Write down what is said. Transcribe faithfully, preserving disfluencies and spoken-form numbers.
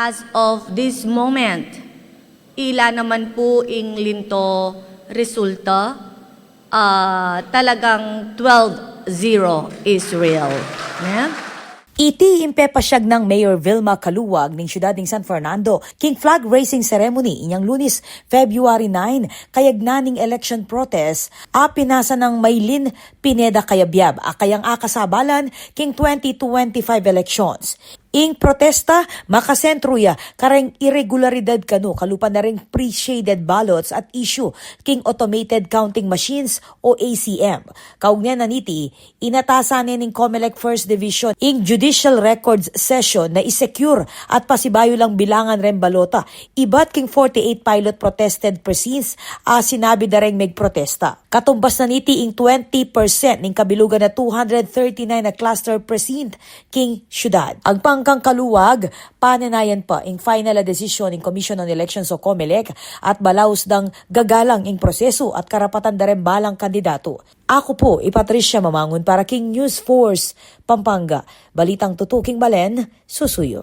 As of this moment, ila naman pu ing linto resulta, ah, talagang twelve zero is real. Ne? Iti ing pepasyag nang Mayor Vilma Caluag ning siyudad ning San Fernando king flag raising ceremony inyang Lunes, February nine, kayagnan ning election protest a pinasa nang Mylene Pineda Cayabyab, a kayang akasabalan king twenty twenty-five elections. Ing protesta makasentru ya kareng iregularidad kanu kalupa na ring pre-shaded ballots at issue king automated counting machines o A C M. Kaugnay na niti, inatasan ne ning Comelec First Division ing judicial records session na i-secure at pasibayu lang bilangan reng balota ibat king forty-eight pilot protested precincts a sinabi da reng megprotesta. Katumbas na niti ing twenty percent ning kabilugan na two hundred thirty-nine a cluster precinct king siyudad. Agpang kang Caluag, panenayan pa ing final a desisyon ning Commission on Elections o Comelec at balaus dang gagalang ing prosesu at karapatan da reng balang kandidatu. Aku pu i Patricia Mamangun para king News Force Pampanga. Balitang tutu king balen, susuyu.